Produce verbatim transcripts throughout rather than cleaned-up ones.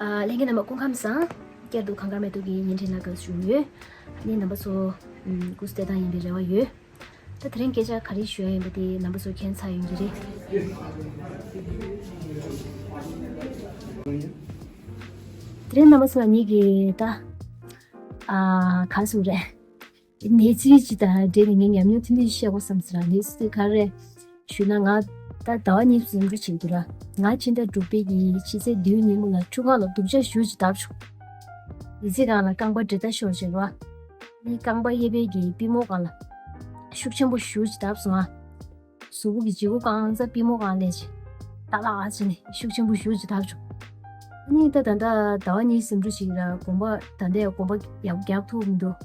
ཨ། ལྷན་རྒྱས་རྣམ་པ་སྐུ་ཁམས་བཟང་། བསྐྱར་དུ་གངས་དཀར་མེ་ཏོག་གི་བརྙན་འཕྲིན་ལ་དགའ་བསུ་ཞུ་ཡོད། ཨ་ནི་རྣམ་པ་ཚོ་ཨམ། སྐུ་གཟུགས་བདེ་ཐང་ཡིན་པའི་རེ་བ་ཡོད། ད་དེ་རིང་སྐད་ཆ་ག་རེ་ཞུ་ཡ་ཡིན་པ་དེ་རྣམ་པ་ཚོ་མཁྱེན་ཚར་ཡོང་གི་རེད། དེ་རིང་རྣམ་པ་ཚོ་ལ་ངེད་ཀྱིས་ད་ཨ། ག་རེ་ཟེར་དགོས་རེད། གནས་ཚུལ་ཅིག་དང་འབྲེལ་ནས་ངས་ཉམས་མྱོང་ཐུང་ཐུང་ཞིག་བཤད་དགོས་བསམ་ཟེར། གནས་ཚུལ་དེ་ག་རེ་རེད་ཞུས་ན། ང་ད་ཟླ་བ་གཉིས་ཙམ་འགྲོ་བྱེད་འདུག་ར། ང་ཕྱི་ཟླ་དྲུག་པའི་གི་ཕྱི་ཚེས་བདུན་ཉིན་མོ་ལ་ཁྲུས་ཁང་ལ་སྡུག་ཅག་ཞེ་པོ་ཅིག་བཏབ་བྱུང་། ཡི་ཙི་སྒང་ལ་རྐང་པ་འདྲེད་ད་ཤོར་བྱས་ར། ནི་རྐང་པ་གཡས་པའི་གི་པུས་མོ་སྒང་ལ་ཤུགས་ཆེན་པོ་ཞེ་པོ་ཅིག་བཏབ་སོང་ཨ། གཟུགས་པོ་གི་ལྗིད་ཁོག་གང་ཚ་པུས་མོ་སྒང་ལ་ཅིག་ཏག་ཏག་བྱས་ནས་ཤུགས་ཆེན་པོ་ཞེ་པོ་ཅིག་བཏབ་བྱུང་། ཨ་ནི་ད་ད་ལྟ་ཟླ་བ་གཉིས་ཙམ་འགྲོ་བྱེད་ར། གོམ་པ་ད་ལྟ་ཡང་གོམ་པ་ཡག་རྒྱག་ཐུབ་མི་འདུག་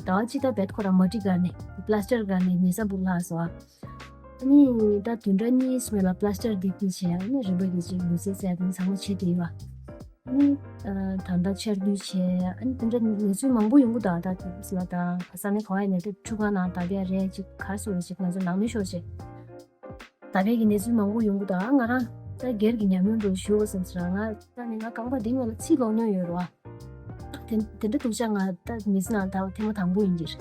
ཟླ་བ་གཅིག་ད་རྦད་ཁོ་རང་མ་འགྲིག་ག་ནས་པ་ལ་སི་ཊར་ག་ནས་ཉལ་ས་འབུག་ལྷག་སོང་ཨ། ཨ་ནི་ད་བདུན་ཕྲག་གཉིས་སྔོན་ལ་པ་ལ་སི་ཊར་འདི་འདི་བྱས། ཨ་ནི་རིམ་པ་གི་ཅིག་ལུས་རྩལ་རྩལ་དེ་ཚང་མ་བྱེད་བསྡད་ཡོད། ཨ་ནི་ཨ། ད་ལྟ་ཆར་དུས་བྱས། ཨ་ནི་དེ་འདྲ་གནས་ཚུལ་མང་པོ་ཡོང་གི་འདུག་ད་ལྟ་ལ་ད་ས་གནས་ག་བ་ཡིན་ནའི་ད་ཁྲུས་ཁང་ནང་ད་བསྡད་རེད། ཅིག་ག་རེ་ཟེར་དགོས་རེད། ཅིག་ང་ཚོ་ནང་མི་ཤོར་བྱས། ད་བསྡད་ཀྱི་གནས་ཚུལ་མང་པོ་ཡོང་གི་འདུག་ཨ། ང་རང་ད་སྒེར་གྱི་ཉམས་མྱོང་འདྲ་ཞུ་དགོས་བསམ་ཟེར། ང་ད་ནི་ང་རྐང་པ་འདི་སྔོན་ལ་ཚིགས་ལོག་མྱོང་ཡོད་རེད་བ། དེ་དེ་འདྲ་སྡུག་ཅག་ང་ད་མི་ཚེ་ནང་ད་ཐེངས་མ་དང་པོ་ཡིན་གྱི་རེད།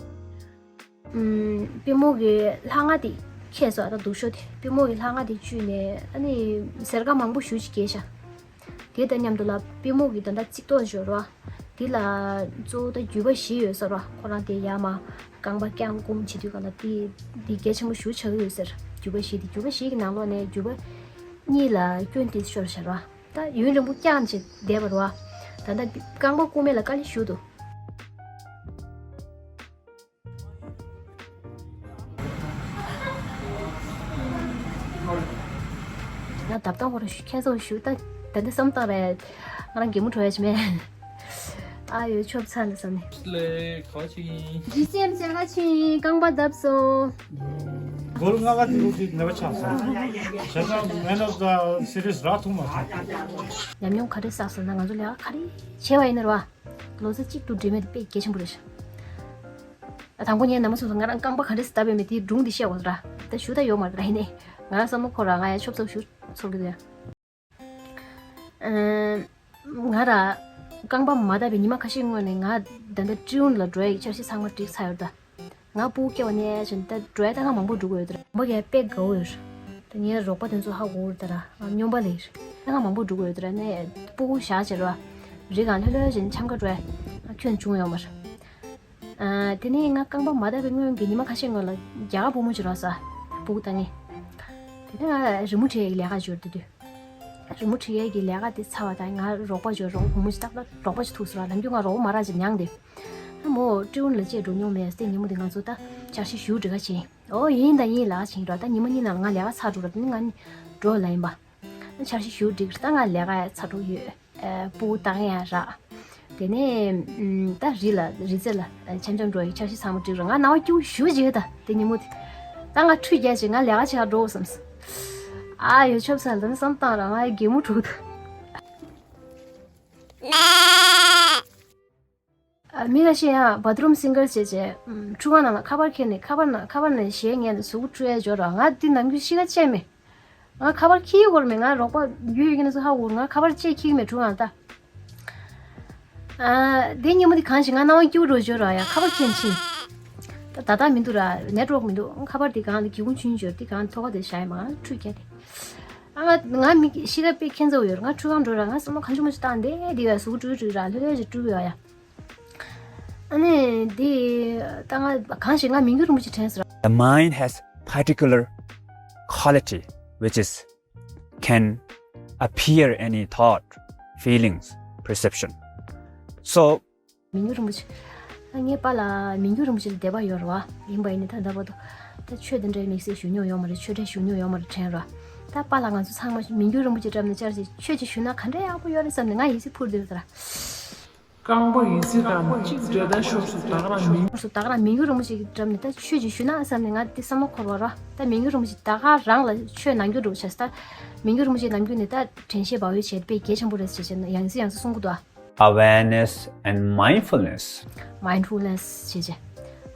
ཨུམ། པུས་མོ་གི་ལྷ་ང་དེ་ཁྱེར་སོང་། ད་སྡུག་ཤོས་དེ་པུས་མོ་གི་ལྷ་ང་དེ་བཅུས་ནས་ཨ་ནི་སེར་ཁ་མང་པོ་ཞེ་པོ་ཅིག་སྐྱེས་ཤག་དེ་དང་མཉམ་དུ་ལ་པུས་མོ་གི་ད་ལྟ་ཚིགས་ཐོ་ཞོར་བ་དེ་ལ་གཙོ་བོ་ད་རྒྱུས་པ་བཞི་ཡོད་ཟེར་བ། ཁོ་རང་དེ་ཡར་མར་རྐང་པ་བརྐྱངས་བསྐུམ་བྱེད་དུས་ག་ལ་དེ་དེ་གལ་ཆེན་པོ་ཞེ་པོ་ཆགས་ཀྱི་ཡོད་ཟེར། རྒྱུས་པ་བཞི་དེ། རྒྱུས་པ་བཞི་གི་ནང་ལོགས་ནས་རྒྱུས་པ་གཉིས་ལ་སྐྱོན་དེ་ཤོར་ཤག་ར། ད་ཡུན་རིང་པོ་བརྐྱངས་བྱས་བསྡད་པ་རེད་བ། ད་ལྟ་རྐང་པ་བསྐུམ་མེད་ལ་དཀའ་ལས་ཞེ་པོ་འདུག་ང་ད་ལྟ་ཁོ་རང་ཁྱད་མཚར་ཞུ། ད་ད་ལྟ་བསམ་བཏང་རེད། ང་རང་གད་མོ་བྲོ་ཡ་ཅིག་མེད། ཨ་ཡོ་ཆོབ་ཚ་ལ་བསམ་ནས། ལེ་ག་ཅིང་། ཇི་སི་ཨེམ་སི་ག་ཅིང་རྐང་པ་བརྡབས་སོང་། སྒོར་ལྔ་ཀ་དེ་རུ་དེ་ནེ་བ་ཆགས་སོང་། བྱས་ཙང་man of the series རག་ཐུབ་མ་སོང་། ཉམས་མྱོང་ག་རེ་བསགས་སོང་ན། ང་ཚོ་ལས་ཀ་ག་རེ་བྱས་པ་ཡིན་ན་རེད་བ། ལོ་ཚོད་གཅིག་ཏུ་འགྲིག་མེད་དེ་དཔེ་གལ་ཆེན་པོ་རེད་ཤག་ཨ། དང་པོ་ངས་རྣམ་པ་ཚོ་ལ་ང་རང་རྐང་པ་ག་འདྲས་སེ་བརྡབས་ཡོད་མེད་དེའི་སྒྲུང་འདི་བཤད་དགོས་ར། ད་ཞུ་ད་ཡོད་མ་རེད་ར། ཡིན་ནའི་ང་རང་བསམ་བློ་འཁོར་ར། ང་ཡང་ཆོབ་ཚོབ་ཞུ་ཚོར་གི་འདུག་ཡ། ཨ། ང་ར་རྐང་པ་མ་བརྡབས་པའི་ཉི་མ་ཁ་ཤས་སྔོན་ནས་ང་ད་ལྟ་ཀྲི་ཡུན་ལ་འགྲོ་ཡའི་འཆར་གཞི་ཚང་མ་བསྒྲིགས་ཚར་ཡོད་ད། ང་སྤུ་གུ་སྐྱེ་བ་ནས་བྱས་ད་འགྲོ་ཡ་ད་ང་མང་པོ་འགྲོ་གི་ཡོད་ད། མ་གི་དཔེ་དགའ་བོ་ཡོད། ད་ངའི་རོགས་པ་དེ་ཚོ་ཧ་གོ་གི་ཡོད་ད་ར། སྨྱོན་པ་ལས་ད་ང་མང་པོ་འགྲོ་གི་ཡོད་ད་ར། ནས་སྤུ་གུ་བཞག་བྱས་ར། རི་སྒང་ལྷོད་ལྷོད་བྱས་འཆམ་ཁ་འགྲོ་ཡ་ཁྱོན་བྱུང་ཡོད་མ་རེད། ཨ། དེ་ནས་ང་རྐང་པ་མ་བརྡབས་པའི་སྔོན་གྱི་ཉི་མ་ཁ་ཤས་སྔོན་ལ་རྒྱ་གར་བུ་མོ་ཅིག་རག་སོང་། སྤུ་གུ་ལྟ་མཁན། དེ་ནས་ང་རི་མོ་བྲིས་ཡས་ཀྱི་ལས་ཀ་འབྱོར་དུས་དུས། རི་མོ་བྲིས་ཡས་ཀྱི་ལས་ཀ་དེ་ཚར་བ་དང་ང་རོགས་པ་འབྱོར། རོགས་བུ་མོ་ཅིག་ཏག་ཏག་རོགས་པ་ཅིག་ཐུག་སོང་ར། ནམ་རྒྱུན་ང་རོགས་པ་མ་རག་ཅིག་མྱངས་ཏེ། ཨ་མོ་ཀྲི་ཡུན་ལ་བཅས་འགྲོ་མྱོང་མེད་དེ། ཉིན་མོ་དེ་ང་ཚོ་ད་འཆར་གཞི་ཞུ་སྒྲིག་ག་བྱས། ཨོ་ཡིན་ད་ཡིན་ལགས་བྱས་ར། ད་ཉི་མ་གཉིས་ནང་ང་ལས་ཀ་ཚར་འགྲོ་ར། དེ་ནས་ང་གཉིས་འགྲོ་ལ་ཡིན་པ། འཆར་གཞི་ཞུ་སྒྲིག་རེད། ད་ང་ལས་ཀ་ཡང་ཚར་འགྲོ་ཡོད། ཨ། སྤུ་གུ་ལྟ་མཁན་ཡང་རག་དེ་ནས་ཨམ། ད་རི་ལ་རི་རྩེ་ལ་འཆམ་འཆམ་འགྲོ་ཡི་འཆར་གཞི་ཚང་མ་སྒྲིག་རོགས། ང་སྣང་བ་སྐྱིད་པོ་ཞེ་པོ་ཅིག་ཡོད་ད་དེ་ཉིན་མོ་དེ། ད་ང་ཁྲུས་རྒྱག་བྱས་ང་ལས་ཀ་བྱེད་ག་འགྲོ་བསམས། ཨ་ཡོ་ཆོབ་ཚ་ལ་བསམ་བཏང་ར་ང་གད་མོ་དྲུག་ད། ཨ། མི་ཁ་ཤས་ཡང་བ་ཐི་རུམ་སིང་གར་བྱས་བྱས། ཨམ། ཁྲུས་ཁང་ནང་ལ་ཁ་པར་འཁྱེར་ནས་ཁ་པར་ནང་ཁ་པར་ནང་གཞས་ཉན་ནས་གཟུགས་པོ་བཀྲུ་ཡ་འབྱོར་ར། ང་འདི་ནམ་རྒྱུན་གཤིས་ཀ་ཅན་མེད། ང་ཁ་པར་འཁྱེར་ཡོད་མེད། ང་རོགས་པ་ཡོད་ཡོད་ཀྱི་ན་ཚོ་ཧ་གོ། ང་ཁ་པར་ཅིག་འཁྱེར་གྱི་མེད་གྲུ་ཁང་ད། ཨ། དེ་ཉིན་མོ་དེ་གང་ཞིག་ང་སྣང་བ་སྐྱིད་པོ་འགྲོ་འབྱོར་ར་ཡ། ཁ་པར་འཁྱེར་ཕྱིན། ད་ད་ལྟ་མི་འདུག་ར། ནེཊ་ཝརཀ་མི་འདུག་ཁ་པར་དེ་གང་ལ་སྒེའུ་ཁུང་ཆུང་འབྱོར་དེ་གང་ཐོག་ཁ་དེ་བཞག་ཡ་མ་ཁྲུས་རྒྱག་དེ། ཨ་ང་ང་མི་གཤིས་ཀ་དཔེ་ཁྱད་མཚར་ཡོད་ར། ང་ཁྲུས་ཁང་འགྲོ་ར་ང་བསམ་བློ་གང་བྱུང་མ་བྱུང་བཏང་བསྡད་དེ་ཡ། གཟུགས་བཀྲུས་བཀྲུས་ར་ལྷོད་ལྷོད་ཅིག་བཀྲུས་ཡོད་ཡ། ཨ་ནི་འདི་ད་ང་གང་ཞིག་ང་མི་འགྱུར་རིན་པོ་ཆེ་དྲན་སོང་ར། The mind has particular quality which is can appear any thought, feelings, perception. So མི་འགྱུར་རིན་པོ་ཆེ། ཨ་ངའི་པཱ་ལགས་མི་འགྱུར་རིན་པོ་ཆེ་ལ་དད་པ་ཡོད་རེད་བ། ཡིན་པ་ཡིན་ནའི་ད་ལྟ་བར་དུ་ད་ཆོས་དེ་འདྲའི་དམིགས་བསལ་ཞུ་མྱོང་ཡོད་མ་རེད། ཆོས་འབྲེལ་ཞུ་མྱོང་ཡོད་མ་རེད་དྲན་ར། ད་པཱ་ལགས་ང་ཚོ་ཚང་མ་མི་འགྱུར་རིན་པོ་ཆེ་འགྲམ་ནས་བཅར་ཞིག་ཆོས་ཅིག་ཞུས་ན་ག་འདྲ་ཡག་པོ་ཡོད་རེད་བསམ་ནས་ང་ཡིད་ཆེས་འཕུར་བསྡད་ཡོད་ད་ར། རྐང་པ་ཡི་ཙི་དང་གཅིག་འདྲེ་ལྟ་ཤོག་སུ་ད་ག་རང་མིན། ཤོག་སུ་ད་ག་རང་མི་འགྱུར་རིན་པོ་ཆེ་གི་འགྲམ་ནས་ད་ཆོས་ཅིག་ཞུས་ན་བསམ་ནས་ང་དེ་བསམ་བློ་འཁོར་བ་ར། ད་མི་འགྱུར་རིན་པོ་ཆེ་ད་ག་རང་ལ་ཆོས་ནང་འགྱུར་འགྲོ་བྱས། ད་མི་འགྱུར་རིན་པོ་ཆེ་ནམ་རྒྱུན་ནས་ད་དྲན་ཤེས་འབའ་བའི་བྱེད་དཔེ་གལ་ཆེན་པོ་རེད་ཟེར་བྱས་ནས་ཡང་སེ་ཡང་སེ་གསུང་གི་འདུག་ཨ། Awareness and mindfulness. Mindfulness བྱས་བྱས།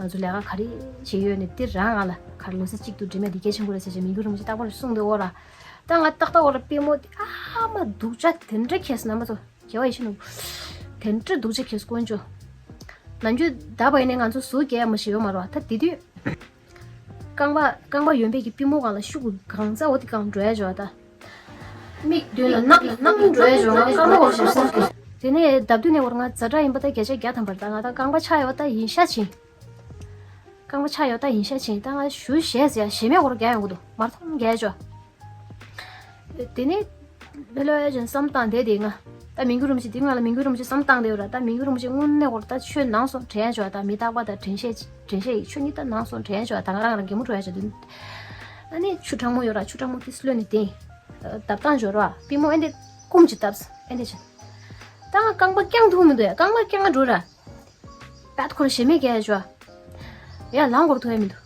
ང་ཚོ་ལས་ཀ་ག་རེ་བྱེད་ཡོད་ནས་དེ་རང་ང་ལ་ག་རེ་ལོ་ཚད་གཅིག་ཏུ་འགྲིག་མེད་དེ་གལ་ཆེན་པོ་རེད་ཟེར་བྱས་མི་འགྱུར་རིན་པོ་ཆེ་རྟག་པར་གསུང་འདུག་འོ་ར། ད་ང་ཏག་ཏག་འོ་ར་པུས་མོ་དེ་ཨ་མ་སྡུག་ཅག་དེ་འདྲ་ཁེལ་སོང་། རྣམ་པ་ཚོ། རྒྱལ་བ་ཡིད་བཞིན་ནོར་བུ། དེ་འདྲ་སྡུག་ཅག་གིས་དཀོན་མཆོག་ནམ་རྒྱུན་ད་བར་ཡིན་ནའི་ང་ཚོ་ཟུག་རྒྱག་མ་ཞིག་ཡོད་མ་རེད་བ། ད་དེ་དུས་རྐང་པ་རྐང་པ་ཡོན་པད་ཀྱི་པུས་མོ་སྒང་ལ་ཤུགས་གང་ཚ་འོ་དེ་གང་འགྲོ་ཡ་འཇོག་ད། མིག་མདུན་ལ་ནག་ནག་འགྲོ་ཡ་འཇོག་ང་རྐང་པ་འོར་ཞིག་སོང་གི། དེ་ནས་ལྡབ་དུས་ནས་འོར་ང་ཛ་དྲག་ཡིན་པ་ད་བརྒྱ་ཆ་བརྒྱ་ཐམ་པར་ད་ང་ད་རྐང་པ་ཆག་ཡོད་ད་ཡིན་ཤ་ཆེན། རྐང་པ་ཆག་ཡོད་ད་ཡིན་ཤ་ཆེན་ད་ང་ཞུ་ཞེས་ཟེར་ཡ་ཞེ་མེད་འོར་རྒྱག་ཡོང་གི་འདུག་མར་ཐོང་རྒྱག་ཡ་འཇོག་དེ་ནས་ལྷོད་ལྷོད་ཅན་བསམ་བཏང་བསྡད་དེ་ང་ད་མི་འགྱུར་རིན་པོ་ཆེ་དེ་ང་ལ་མི་འགྱུར་རིན་པོ་ཆེ་བསམ་བཏང་བསྡད་ཡོད་ར། ད་མི་འགྱུར་རིན་པོ་ཆེ་དངོས་གནས་འོར་ད་ཆོས་ནང་སོང་དྲན་ཡ་འཇོག་ད་མི་རྟག་པ་ད་དྲན་ཤེས་དྲན་ཤེས་ཡིན་ཆོས་ཉིད་ད་ནང་སོང་དྲན་ཡ་འཇོག་ད་ང་རང་རང་གད་མོ་བྲོ་ཡ་འཇོག་དུས། ཨ་ནི་ཆུ་གྲང་མོ་ཡོད་ར། ཆུ་གྲང་མོ་དེ་སློན་ནས་དེ་བརྡབ་བཏང་འཇོག་ར། པུས་མོ་ཨེ་འདི་བསྐུམ་གྱི་བརྡབས་ཨེ་འདི་བྱས། ད་ང་རྐང་པ་བརྐྱང་ཐུབ་མི་འདུག་ཡ། རྐང་པ་བརྐྱང་འགྲོ་ར། པད་ཁོར་ཞེ་མེད་རྒྱག་ཡ་འཇོག་ཡ་ལངས་འགོར་ཐུབ་ཡ་མི་འདུག་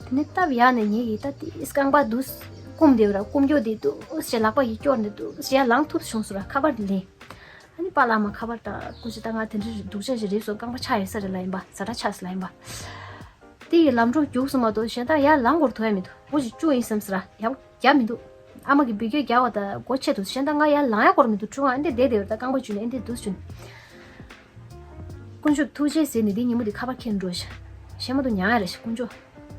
དེ་ནས་སྟབས་ཡག་ནས་ངེད་ཀྱིས་ད་དེ་རྐང་པ་འདུག་བསྐུམ་བསྡད་ཡོད་ར། བསྐུམ་རྒྱུ་དེ་འདུག་ཞེ་ལག་པ་ཡིས་སྐྱོར་ནས་འདུག་ཞེ་ཡ་ལངས་ཐུབ་བྱུང་སོང་ར། ཁ་པར་དེ་ལེན། ཨ་ནི་པཱ་ལགས་མ་ཁ་པར་ད་སྐུ་མཁྱེན་ད་ང་དེ་འདྲ་སྡུག་ཅག་ཞིག་རེད་སོང་། རྐང་པ་ཆག་ཡོད་ས་རེད་ལབ་ཡིན་པ། ཛ་དྲག་ཆག་སོང་ལབ་ཡིན་པ། དེ་ཡི་ལམ་འགྲོ་རྒྱུགས་སོང་མ་གཏོགས་གཞན་དག་ཡར་ལངས་འགོར་ཐུབ་ཡ་མི་འདུག་འོ་ཞིག་བཅུག་ཡིན་བསམ་ཟེར་ར་ཡག་རྒྱག་མི་འདུག་ཨ་མ་གི་འབུད་རྒྱག་རྒྱག་པ་ད་སྒོ་ཕྱེ་འདུག་གཞན་དག་ང་ཡར་ལངས་ཡ་འགོར་མི་འདུག་ཁྲུང་ཨ་འདི་བསྡད་བསྡད་ཡོད་ད་རྐང་པ་འཇུས་ནས་ཨ་འདི་འདུག་བྱུང་། དཀོན་མཆོག་ཐུགས་རྗེ་ཟེར་ནས་འདི་ཉིན་མོ་འདི་ཁ་པར་འཁྱེར་འགྲོ་ཤག་གཞན་མ་གཏོགས་མྱང་ཡ་རེད་ཤག་དཀོན་མཆོག་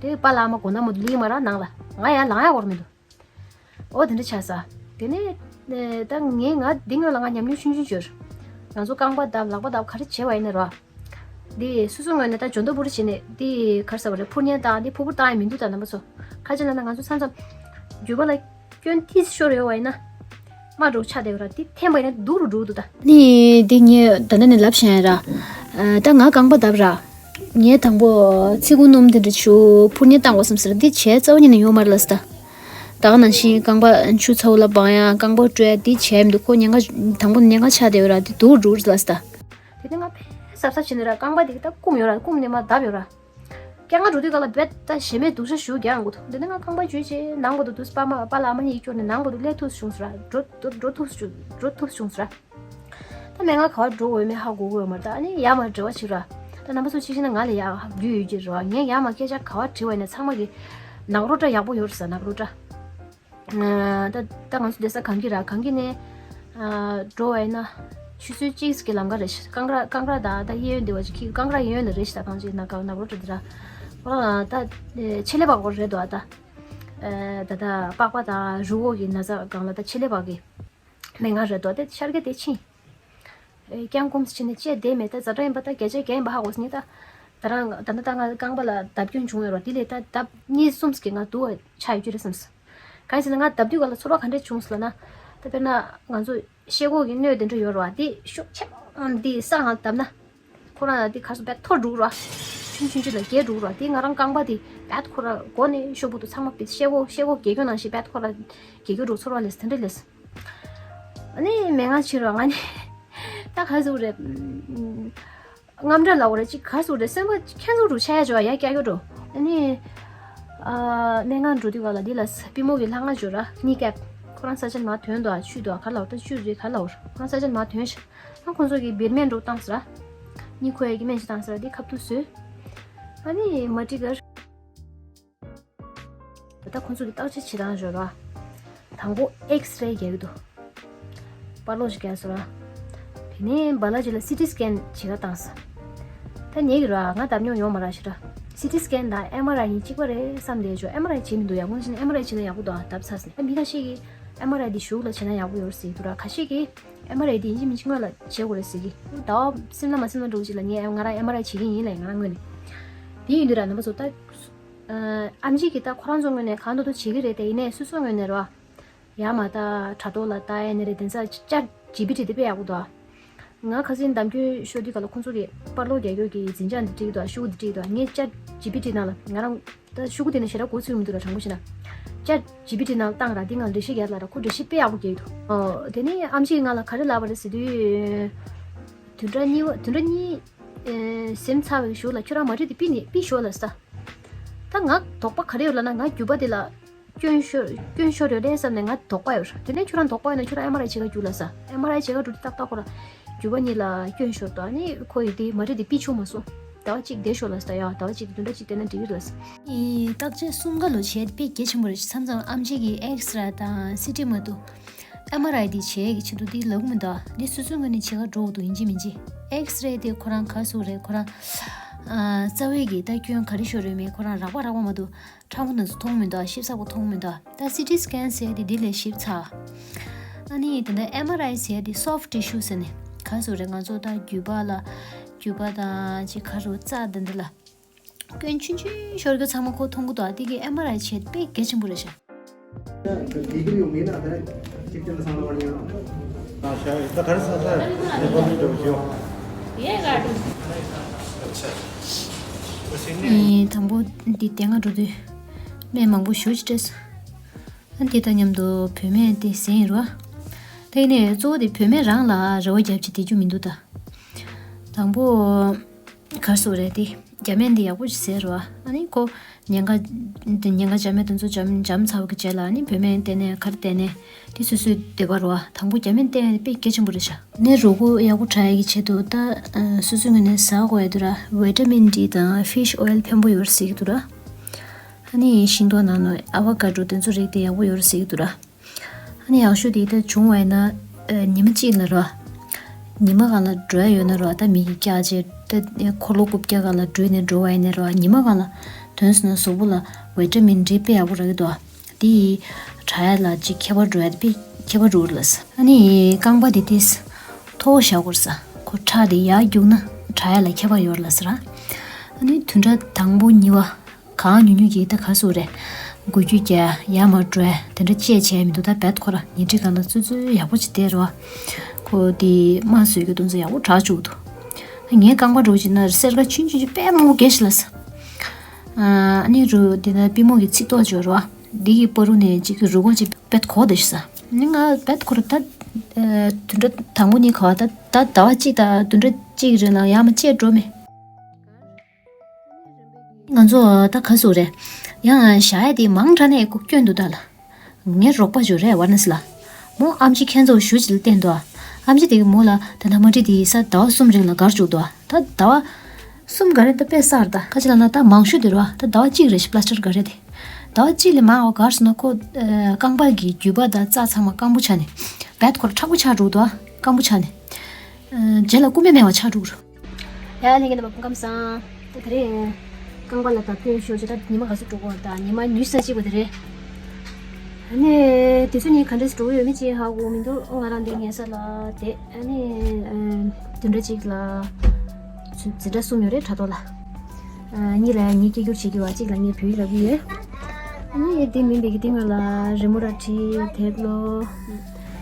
དེ་པཱ་ལགས་ཨ་མ་དགོང་དག་མ་གཏོགས་ལིང་མ་རག་ནང་ལ་ང་ཡར་ལངས་ཡ་འགོར་མི་འདུག་འོ་དེ་འདྲ་ཆགས་ས། དེ་ནས་ཨེ་ད་ངས་ང་འདི་སྔོན་ལ་ང་ཉམས་མྱོང་ཆུང་ཆུང་བྱོས། ང་ཚོ་རྐང་པ་བརྡབ་ལག་པ་བརྡབ་ག་རེ་བྱས་པ་ཡིན་ན་རོ། འདི་སོ་སོའི་ངོས་ནས་ད་འཇོན་ཐང་པོ་རེ་བྱས་ནས་འདི་ག་རེ་ཟེར་བ་རེད། ཕུར་མཉེ་བཏང་འདི་ཕུར་བུ་བཏང་ཡ་མི་འདུག་ད་རྣམ་པ་ཚོ། ག་རེ་བྱས་ན་ད་ང་ཚོ་མཚམས་མཚམས་རྒྱུད་པ་ལ་སྐྱོན་ཏིས་ཤོར་ཡོད་པ་ཡིན་ན། དམའ་འགྲོ་ཆགས་བསྡད་ཡོད་ར། འདི་འཐེན་པ་ཡིན་ན་སྡུག་རུ་འགྲོ་གི་འདུག་ད། ནི་འདི་ངས་ད་ལྟ་ནས་ལབ་བཞིན་ཡ་ར། ཨ་ད་ང་རྐང་པ་བརྡབ་ར། ངས་དང་པོ་ཚི་གུ་སྣུམ་དེ་འདྲ་བྱུག་ཕུར་མཉེ་བཏང་དགོས་བསམ་ཟེར། འདི་བྱས་རྩ་བ་ཉིད་ནས་ཡོང་མ་རེད་ལབ་སོང་ད། ད་ག་ནང་བཞིན་རྐང་པ་ཆུ་ཚ་བོ་ལ་སྦང་ཡ་རྐང་པ་བཀྲུ་ཡ་འདི་བྱས་མི་འདུག་ཁོ་ཉེན་ཁ་དང་པོ་ནས་ཉེན་ཁ་ཆགས་བསྡད་ཡོད་ར། འདི་སྡུག་རུ་འགྲོ་གི་རེད་ལབ་སོང་ད། དེ་ནས་ང་ཕར་གཟབ་གཟབ་བྱས་ནས་ར་རྐང་པ་འདི་གི་ད་བསྐུམ་ཡོད་ར། བསྐུམ་ནས་མར་བརྡབ་ཡོད་ར། སྐྱེ་ལྔ་འགྲོ་དུས་ག་ལ་རྦད་ད་ཞེ་མེད་སྡུག་ཤ་ཞུ་རྒྱག་ཡོང་གི་འདུག་དེ་ནས་ང་རྐང་པ་འཇུས་བྱས་ནང་པ་དུ་དུས་པ་མ་པ་ལ་མ་གཉིས་སྐྱོར་ནས་ནང་པ་དུ་སླེབས་ཐུབ་བྱུང་ཟེར་ར། འགྲོ་འགྲོ་འགྲོ་ཐུབ་བྱུང་འགྲོ་ཐུབ་བྱུང་ཟེར་ར། ད་སྨན་ཁང་ག་བར་འགྲོ་དགོས་མེད་ཧ་གོ་གི་ཡོད་མ་རེད། ད་ཨ་ནི་ཡར་མར་འབྲེལ་བ་བྱེད་ར། ད་རྣམ་པ་ཚོ་གཅིག་བྱས་ན་ང་ལ་ཡག་རྒྱུས་ཡོད་ཀྱི་རེད་བ། ངས་ཡར་མར་སྐད་ཆ་ག་བར་དྲིས་པ་ཡིན་ན་ཚང་མ་གི་ནག་རོ་བཀྲ་ཡག་པོ་ཡོད་རེད་ཟེར། ནག་རོ་བཀྲ། ད་ད་ང་ཚོ་བསྡད་ས་གངས་སྐྱིད་ར། གངས་སྐྱིད་ནས་འགྲོ་བ་ཡིན་ན་ཆུ་ཚོད་གཅིག་གི་ལམ་ཁ་རེད་ཤག་ཀང་ཀྲ་ཀང་ཀྲ་དང་ད་གཡས་གཡོན་འདི་བ་ཅིག་གི་ཀང་ཀྲ་གཡས་གཡོན་ལ་རེད་ཤག་ད་གངས་སྐྱིད་ནག་ནག་རོ་བཀྲ་འདི་ར། ཨོ་ད་ཆེ་ལེ་བག་གོ་རེད་དོ། ད་ད་ད་པགས་པ་དང་རུས་ཁོག་གི་ན་ཚ་སྒང་ལ་ད་ཆེ་ལེ་བག་གི་སྨན་ཁང་རེད་དོ། དེ་ཤར་གི་དེ་ཕྱིན། ཨེ་སྐྱབས་མགོན་ཕྱིན་ནས་བཅད་བསྡད་མེད། ད་ཛ་དྲག་ཡིན་པ་ད་བརྒྱ་ཆ་བརྒྱ་ཡིན་པ་ཧ་གོ་སོང་ངས། ད་ད་རང་ད་ལྟ་ད་ང་རྐང་པ་ལ་བརྡབ་སྐྱོན་བྱུང་ཡོད་རེད་བ། དེ་ལས་ད་ལྡབ་གཉིས་གསུམ་ཞིག་གིས་ང་སྡུག་པ་ཆགས་ཡོད་རྒྱུ་རེད་བསམས། གང་ཡིན་ཟེར་ན་ང་བརྡབ་དུས་ག་ལ་ཚོར་བ་ག་འདྲས་བྱུང་སོང་ལབ་ན། ད་དཔེར་ན་ང་ཚོ་ཤེལ་སྒོ་གི་སྣོད་དེ་འདྲ་ཡོད་རེད་བ། དེ་ཤུགས་ཆེན་པོ་འདི་ས་ང་བརྡབ་ན། ཁོ་རང་ལ་དེ་ག་རེ་ཟེར་བད་ཐོར་འགྲོ་གི་རེད་བ། ཆུང་ཆུང་ཆུང་ལ་རྒྱས་འགྲོ་གི་རེད་བ། དེ་ང་རང་རྐང་པ་དེ་བད་ཁོ་རང་མགོ་ནས་གཤོག་པོ་དུ་ཚང་མ་བད་ཤེལ་སྒོ་ཤེལ་སྒོ་རྒྱས་རྒྱུ་ནང་བཞིན་བད་ཁོ་རང་རྒྱས་རྒྱུ་འགྲོ་ཚོར་བ་ལས་དེ་འདྲ་ལས། ཨ་ནི་སྨན་ཁང་ཕྱིན་རོགས། ང་ནི་ད་ག་ཟེར་རེད། དངངས་སྐྲག་ལབ་དགོས་རེད། ཅིག་ག་ཟེར་རེད། སེམས་པ་ཁྱེད་ཚོ་རུ་ཆ་ཡ་འཇོག་ཡ་སྐྱག་གི་འགྲོ། ཨ་ནི་ཨ་སྨན་ཁང་འགྲོ་དུས་ག་ལ་འདི་ལ་པུས་མོ་གི་ལྷ་ང་འཇོག་ར། ནི་ཀེབ་ཁོ་རང་ས་ཆ་མ་ཐོན་དོ། ཆུ་དོ་ག་ལབ་ད་ཆུ་རེད་ག་ལབ་ར། ཁོ་རང་ས་ཆ་མ་ཐོན་ཤག་ཨ་ཁོང་ཚོ་གི་བེར་སྨན་འགྲོ་བཏང་ཟེར་ར། ནི་ཁོ་ཡ་གི་སྨན་ཞིག་བཏང་ཟེར་ར། འདི་ཁབ་ཏུ་བཟོས། ཨ་ནི་མ་ཏི་གར། ད་ཁོང་ཚོ་གི་བརྟག་དཔྱད་བྱེད་སྟངས་ཞོར་ར། དང་པོ་ཨེགས་རེ་རྒྱག་གི་འདུག་པར་ལོག་ཞིག་རྒྱག་སོང་ར། དེ་ནས་བ་ལ་ཇི་ལ་སི་ཊི་སི་ཀེན་བྱེད་ག་བཏང་སོང་། ད་ཉེ་གི་ར་ང་བརྡབ་མྱོང་ཡོད་མ་ར་ཞིག་ར། སི་ཊི་སི་ཀེན་དང་ཨེམ་ཨར་ཨའི་གཉིས་གཅིག་པ་རེད་བསམ་བསྡད་ཆོག་ཨེམ་ཨར་ཨའི་བྱེད་མི་འདུག་ཡག་པོ་ཞིག་ནས་ཨེམ་ཨར་ཨའི་བྱེད་ན་ཡག་པོ་འདུག་བརྡབ་ཚར་སོང་། ད་མི་ཁ་ཤས་ཀྱིས་ཨེམ་ཨར་ཨའི་འདི་གཞུག་ལ་བྱེད་ན་ཡག་པོ་ཡོད་རེད་ཟེར་གི་འདུག་ར། ཁ་ཤས་ཀྱིས་ཨེམ་ཨར་ཨའི་འདི་ཡིན་གཅིག་མིན་གཅིག་སྔོན་ལ་བྱེད་དགོས་རེད་ཟེར་གི། ཟླ་བ་སིམ་ལ་མ་སིམ་ལ་འགྲོ་གི་ཅིག་ལ་ངས་ང་རང་ཨེམ་ཨར་ཨའི་བྱེད་ཀྱི་ཡིན་ལབ་ང་རང་ངོས་ནས། དེ་ཡིན་དུས་ར་རྣམ་པ་ཚོ་ད། ཨ་ཨེམ་ཆི་གིས་ད་ཁོ་རང་ཚོ་ངོས་ནས་གང་འདོད་འདོད་བྱེད་ཀྱི་རེད་དེ། ཡིན་ནའི་སོ་སོ་ངོས་ནས་རོ། ཡ་མ་ད་དྲ་ཐོག་ལ་ལྟ་ཡ་ནི་རེད། དེང་སང་ཅེཊ་ཇི་པི་ཊི་དེ་དཔེ་ཡག་པོ་འདུག་ང་ཁ་སང་འདམ་སྐྱོན་ཤོར་དུས་ག་ལ་ཁོང་ཚོ་གིས་པར་ལོག་རྒྱག་རྒྱུ་གི་འཛིན་གྲྭ་འདི་བྲིས་འདུག་ཤོག་འདི་བྲིས་འདུག་ངས་ཅེཊ་ཇི་པི་ཊི་ནང་ལ་ང་རང་ད་ཤོག་དེ་ནས་ཞེ་དྲག་གོ་ཚོད་མི་འདུག་ར། དྲང་པོ་བཤད་ན་ཅེཊ་ཇི་པི་ཊི་ནང་ལ་བཏང་ར། དེ་ང་འགྲེལ་བཤད་རྒྱག་ལ་ར། ཁོ་འགྲེལ་བཤད་དཔེ་ཡག་པོ་རྒྱག་འདུག་ཨོ་དེ་ནས་ཨེམ་ཆི་གིས་ང་ལ་ག་རེ་ལབ་པ་རེད་ཟེར་དུས། བདུན་ཕྲག་གཉིས་པ་བདུན་ཕྲག་གཉིས། ཨེ་ཟིན་ཚར་བའི་གཞུག་ལ་ཁྱོད་རང་མ་བྲིས་དེ་པི་ནི་པི་ཤོག་ལབ་སོང་། ད་ང་དོགས་པ་ག་རེ་ཡོད་ལབ་ན་ང་རྒྱུད་པ་དེ་ལ་སྐྱོན་ཤོར་སྐྱོན་ཤོར་ཡོད་རེད་བསམ་ནས་ང་དོགས་པ་ཡོད། དེ་ནས་ཁྱོད་རང་དོགས་པ་ཡོད་ན་ཁྱོད་རང་ཨེམ་ཨར་ཨའི་བྱེད་ག་རྒྱུགས་ལབ་སོང་། ཨེམ་ཨར་ཨའི་བྱེད་ག་འགྲོ་དུས་ཏག་ཏག་ཁོ་ལ་རྒྱུད་པ་གཉིས་ལ་སྐྱོན་ཤོར་འདུག་ཨ་ནི་ཁོ་ཡིས་དེ་མ་བྲིས་དེ་པི་ཆུང་མ་སོང་། ཟླ་བ་གཅིག་བསྡད་ཤོག་ལབ་སོང་། ཡ་ཟླ་བ་གཅིག་བདུན་ཕྲག་གཅིག་བསྡད་ན་འགྲིག་གི་རེད་ལབ་སོང་། ཨེ་བརྟག་དཔྱད་གསུམ་ཀ་ལོ་བྱས་དཔེ་གལ་ཆེན་པོ་རེད། མཚམས་མཚམས་ཨེམ་ཆི་གིས་ཨེགས་རེ་དང་སི་ཊི་མ་གཏོགས། ཨེམ་ཨར་ཨའི་དེ་བྱེད་ཀྱི་ཆེད་དུ་དེ་ལབ་གི་མི་འདུག་འདི་སོ་སོའི་ངོས་ནས་བྱེད་ག་འགྲོ་དགོས་འདུག་ཡིན་གཅིག་མིན་གཅིག་ཨེགས་རེ་དེ་ཁོ་རང་ག་རེ་ཟེར་དགོས་རེད། ཁོ་རང་ཨ་རྩ་བའི་གི་ད་སྐྱོན་ག་རེ་ཤོར་ཡོད་མེད་ཁོ་རང་རག་པ་རག་པ་མ་གཏོགས་ཕྲ་མོ་དེ་ཚོ་མཐོང་གི་མི་འདུག་ཞིབ་ཚགས་པོ་མཐོང་གི་མི་འདུག་ད་སི་ཊི་སི་ཀེན་ཟེར་དེ་འདི་ལས་ཞིབ་ཚགས། ཨ་ནི་དེ་འདྲ་ཨེམ་ཨར་ཨའི་ཟེར་དེ་སོཕ་ཊི་ཊི་ཤུ་ཟེར་ནས་ག་རེ་ཟེར་དགོས་རེད། ང་ཚོ་ད་རྒྱུས་པ་ལ་རྒྱུས་པ་དང་ཅིག་ག་རེ་ཟེར་དགོས་རེད། རྩ་དེ་འདི་ལ། སྐྱོན་ཆུང་ཆུང་ཤོར་རྒྱུ་ཚང་མ་ཁོ་མཐོང་གི་འདུག་ཨ་དེ་གི་ཨེམ་ཨར་ཨའི་བྱེད་དཔེ་གལ་ཆེན་པོ་རེད་ཤག་དང་ཤ་ད་ག་རེ་ཟ་ས་ནས་བོ་མི་འགྲོ་བཞིའོ། ཨེ་དང་པོ་འདི་དེ་སྔ་འགྲོ་དུས་སྨན་མང་པོ་ཞེ་ཅིག་སྤྲད་སོང་། ཨ་འདི་དང་མཉམ་དུ་བོད་སྨན་དེ་ཟས་ཡིན་རོ། ད་ཡིན་ནའི་གཙོ་བོ་དེ་བོད་སྨན་རང་ལ་རེ་བ་རྒྱབ་ཅིག་བསྡད་རྒྱུ་མི་འདུག་ད། དང་པོ། ག་རེ་ཟེར་དགོས་རེད་དེ། རྒྱ་སྨན་འདི་ཡག་པོ་ཞིག་བཟས་རོ། ཨ་ནི་ཁོ་ཉེན་ཁ་འདི་ཉེན་ཁ་བྱ་སྨན་དེ་ཚོ་འཇམ་འཇམ་ཚར་བ་གི་རྗེས་ལ་ཨ་ནི་བོད་སྨན་བསྟེན་ནས་ག་རེ་བསྟེན་ནས་དེ་སོ་སོའི་འདོད་པ་རོ། དང་པོ་རྒྱ་སྨན་བསྟེན་ཡ་དེ་དཔེ་གལ་ཆེན་པོ་རེད་ཤག་ནི་རོ་ཁུག་ཡག་པོ་དྲག་ཡ་གི་ཆེད་དུ་ད་སོ་སོའི་ངོས་ནས་ཟ་དགོས་ཡ་དེ་ར་ཝི་ཊ་མིན་ཌི་དང་ཕིཤ་ཨོའིལ་ཕན་པོ་ཡོད་རེད་ཟེར་གི་འདུག་ར། ཨ་ནི་ཤིང་ཏོག་ནང་ནས་ཨ་བ་ཀ་ཌོ་དེ་ཚོ་རིགས་དེ་ཡག་པོ་ཡོད་རེད་ཟེར་གི་འདུག་ར། ཨ་ནི་ཡག་ཤོས་དེ་ད་བྱུང་བ་ཡིན་ན་ཨ་ཉི་མ་གཅིག་ལ་རོ། ཉི་མ་གང་ལ་འགྲོ་ཡ་ཡོད་ན་རོ་ད་མི་གི་སྐྱག་བྱས་ད་འཁོར་ལོ་རྐུབ་བཀྱག་གང་ལ་འགྲོ་ནས་འགྲོ་བ་ཡིན་ན་རོ་ཉི་མ་གང་ལ་དོན་སོང་ན་གཟུགས་པོ་ལ་ཝི་ཊ་མིན་ཌི་དཔེ་ཡག་པོ་རག་གི་འདུག་དེ་ཡིས་དྲག་ཡ་ལ་ཅིག་ཁྱད་པར་འགྲོ་ཡ་དེ་དཔེ་ཁྱད་པར་འགྲོ་གི་རེད་ལ་ཟེར། ཨ་ནི་རྐང་པ་དེ་ཏིས་མཐོ་བོ་བཞག་དགོས་རེད་ཟེར། ཁོ་ཁྲག་དེ་ཡར་རྒྱུག་ན་དྲག་ཡ་ལ་ཁྱད་པར་ཡོད་རེད་ལ་ཟེར། ཨ་ནི་བདུན་ཕྲག་དང་པོ་གཉིས་པ། གང་ཉུང་ཉུང་གིས་ད་ག་སུ་རེད། འགུལ་སྐྱོད་རྒྱག་ཡ་མ་འགྲོ་ཡ་དེ་འདྲ་བཅས་བྱས་མི་འདུག་ད་བད་ཁོ་ར་ཉལ་ཁྲི་སྒང་ལ་ཙུ་ཙུ་ཡག་པོ་ཅིག་བསྡད་རོ། ཁོ་དེ་དམར་གསོད་ཀྱི་དུས་ཚོད་ཡག་པོ་དྲག་བཅུག་འདུག་ངའི་རྐང་པ་འགྲོ་ཅིག་ན་སེར་ཀ་ཆུང་ཆུང་ཅིག་དཔེ་མང་པོ་གས་ཤི་ལ་ས། ཨ་ནི་རུ་དེ་ན་པི་མོ་གི་ཚིག་ཏོག་ཅོ་རོ། འདི་གི་པ་རུ་ནས་ཅིག་རུ་གོ་ཅིག་བད་གོ་དེ་ཤི་ས། ནི་ང་བད་ཁོ་ར་ད་དུད་འགྲོ་དང་པོ་གཉིས་ག་བ་ད་ད་ཟླ་བ་གཅིག་ད་དུད་འགྲོ་གཅིག་རེ་ལ་ཡ་མ་བཅས་འགྲོ་མེད། ང་ཚོ་ད་ག་སུ་རེད། ཡང་ཞག་ཡ་དེ་མང་དྲགས་ནས་སྐྱོན་འདུག་ད་ལ། ངའི་རོགས་པ་ཅིག་རེད་ཝར་ནས་ལ། མོ་ཨམ་ཆི་ཁྱེད་ཚོ་ཞུ་ཅིག་ལ་བསྟན་འདུག་ཨམ་ཆི་དེ་གི་མོ་ལ་ད་ལྟ་མ་འགྲིག་དེ་ས་ཟླ་བ་གསུམ་རིང་ལ་གར་བཅུག་འདུག་ད་ཟླ་བ་གསུམ་ག་རེ་ད་དཔེ་གསར་ད་ཁ་ཅིག་ལ་ན་ད་མང་ཤོས་དེ་རེད་བ། ད་ཟླ་བ་གཅིག་རེད་ཤི་པ་ལ་སི་ཊར་ག་རེ་དེ། ཟླ་བ་གཅིག་ལས་མང་བ་གར་སོང་ན་ཁོ་རྐང་པ་གི་རྒྱུས་པ་དང་རྩ་ཚང་མ་སྐམ་པོ་ཆགས་ནས། བད་ཁོ་ར་མཁྲེགས་པོ་ཆགས་འགྲོ་འདུག་སྐམ་པོ་ཆགས་ནས། རྗེས་ལ་སྐུ་སྨད་མེད་པ་ཆགས་འགྲོ་གི་རེད། ཡ་ལྷན་རྒྱས་རྣམ་པ་སྐུ་ཁམས་བཟང་། ད་དེ་རིང་རྐང་པ་ལ་ད་སྐྱོན་ཤོར་ཆེ་ད་ཉི་མ་ག་ཚོད་འགྲོ་གི་ཡོད་ད་ཉི་མ་ཉི་ཤུ་རྩ་གཅིག་པ་དེ་རེད། ཨ་ནི་དུས་ཚོད་ནི་ག་འདྲས་འགྲོ་གི་ཡོད་མེད་ཅིག་ཧ་གོ་མི་འདུག་ང་རང་འདི་ཉལ་ས་ལ་བསྡད་ཨ་ནི་བདུན་ཕྲག་གཅིག་ལ་འཛིན་གྲྭ་གསུམ་ཡོད་རེད་དྲ་ཐོག་ལ། གཉིས་ལ་ཡང་ངས་སྐད་སྒྱུར་བྱེད་ཀྱི་བ་གཅིག་ལ་ངས་བོད་ཡིག་ལབ་ཀྱི་ཡོད། ཨ་ནི་དེ་མིན་པའི་གི་སྟེང་ལ་རི་མོ་ར་བྲིས་དེབ་ཀློག་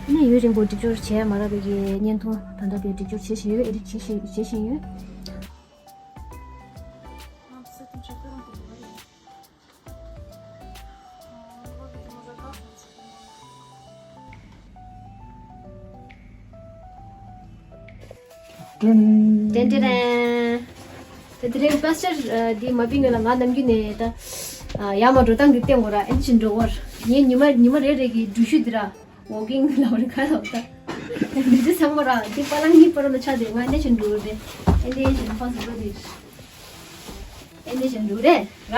ཨ་ནི་ཡུན་རིང་པོ་སྒྲིག་སྦྱོར་བྱས་མ་རག་པའི་གི་བརྙན་ཐུང་ད་ལྟ་དེ་སྒྲིག་སྦྱོར་བྱེད་བཞིན་ཡོད། ཨེ་ཌིཊ་བྱེད་བཞིན་བྱེད་བཞིན་ཡོད། ཏན་ཏན་ཏན། ད་དེ་རིང་པ་སི་ཊར་འདི་མ་ཕིང་ལ་ང་ནམ་རྒྱུན་ནས་ད་ཡར་མར་འགྲོ་སྟངས་ཀྱི་སྟེང་གོ་ར་ཨེ་ཅི་འགྲོ་བར་ངས་ཉི་མ་ཉི་མ་རེ་རེ་གི་འགྲུལ་བཞུད་འདི་ར་ཝོག་ཀིང་ལ་བར་ག་ལ་བ་ད་འདི་ཚོ་ཚང་མ་ར་འདི་པ་ལང་གཉིས་པ་ར་ལ་ཆ་དེ་ང་ཨེ་ཅི་འགྲོ་རེད། ཨེ་འདི་ཨེ་ཅི་ཕ་སི་པ་འདི་ཨེ་འདི་ཅི་འགྲོ་རེད་ར།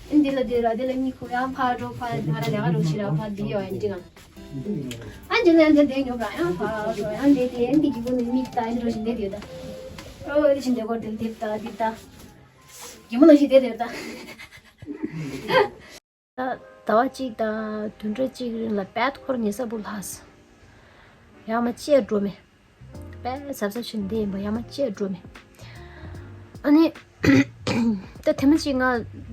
ཨེ་འདི་ལ་དེ་ར་དེ་ལ་གཉིས་ཁུ་ཡང་ཕ་འགྲོ་ཕ་ང་ར་ལས་ཀ་འགྲོ་ཕྱི་ར་ཕ་འདི་ཡོད་ཨེ་འདི་ང་། ཨ་ཇེ་ལན་ཇེ་དེ་ཉོ་ག་ཡང་ཕ་རོ་ཡང་དེ་དེ་ཨེ་འདི་གི་གུ་ནི་མིག་ད་ཨེ་འདི་རོ་ཞིག་དེ་དེ་ད། ཨོ་ཨེ་ཞིག་དེ་གོ་དེ་དེ་ད་དེ་ད། གི་མོ་ལ་ཞིག་དེ་དེ་ད། ད་ཟླ་བ་གཅིག་དང་བདུན་ཕྲག་གཅིག་རིང་ལ་བད་ཁོ་ར་ཉལ་ས་བུ་ལྷག་སོང་། ཡང་མ་བཅད་འགྲོ་མེད། དཔེ་གཟབ་གཟབ་བྱས་ནས་བསྡད་ཡིན་པ་ཡང་མ་བཅད་འགྲོ་མེད། ཨ་ནི། ད་ཐེངས་མ་གཅིག་ང་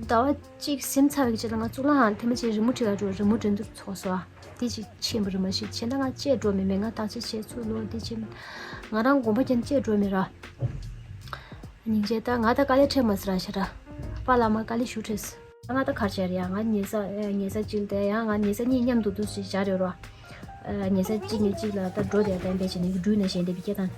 ཟླ་བ་གཅིག་ཟིན་ཚར་བའི་རྗེས་ལ་ང་གཙུག་ལག་ཁང་ཐེངས་མ་གཅིག་རི་མོ་བྲིས་ག་འགྲོ་རི་མོ་འགྲན་བསྡུར་ཚོགས་སོང་ཨ། དེ་གཅིག་ཕྱིན་པ་རེད་མ་གཞི་བྱས་ན་ང་བཅད་འགྲོ་མེད་མེད་ང་བརྟག་དཔྱད་བྱས་ཚུར་ལོག་དེ་བྱས་མེད། ང་རང་དགོངས་པ་བརྒྱབ་ནས་བཅད་འགྲོ་མེད་ར། སྙིང་རྗེ་ད་ང་ད་དཀའ་ལས་འཕྲད་མ་སི་ར་ཤ་ར། པཱ་ལགས་མ་དཀའ་ལས་ཞུ་འཕྲད་སི། ང་ད་གར་བྱས་རེད་ཡ་ང་ཉལ་ས་ཉལ་ས་གཅིག་དེ་ཡང་ང་ཉལ་ས་གཉིས་མཉམ་དུ་འདུག་ཞེས་བྱ་རེད་རོ། ཉལ་ས་གཅིག་ནས་གཅིག་ལ་ད་འགྲོ་དེ་ད་འདས་བྱས་ནས་སྦྲུལ་ནས་གཞན་དེ་བི་སྐྱེ་དང་།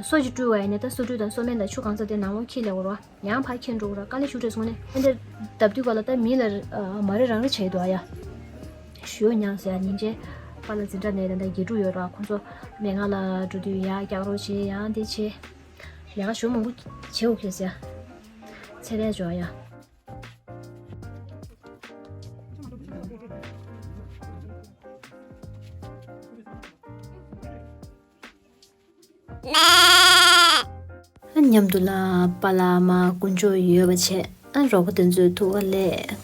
སོ་ཅིག་བཀྲུས་བ་ཡིན་ན་ད་སོ་བཀྲུས་དང་སོ་སྨན་དང་ཆུ་གང་ཚ་དེ་ནང་ལོགས་འཁྱེར་ལེ་འོ་རོ། ཡང་ཕར་འཁྱེར་འགྲོ་དགོས་ར་དཀའ་ལས་ཤུགས་རེད་སོང་ནས་ཨེ་འདྲ་བརྡབ་དུས་ག་ལ་ད་མི་ལ་མ་རེ་རང་རེ་བྱས་འདུག་ཨ་ཡ། ཞུ་མྱངས་ཟེར་ཡ་ཉིན་རྗེས་པཱ་ལགས་འཛིན་གྲྭ་ནས་ད་ལྟ་དགེ་ཕྲུག་ཡོད་ར་ཁོང་ཚོ་མན་ངག་ལ་འགྲོ་དུས་ཡ་རྒྱག་རོགས་བྱེད་ཡང་འདི་བྱེད། ལས་ཀ་ཞུ་མང་པོ་བྱེད་འོ་ཁེལ་ཟེར་ཡ། ཚེ་རལ་འཇོག་ཡ། ཨ་མཉམ་དུ་ལ་པཱ་ལགས་མ་དཀོན་མཆོག་ཡོད་པ་བྱས། ཨ་རོགས་པ་དེ་ཚོའི་ཐུགས་ཁ་ལས་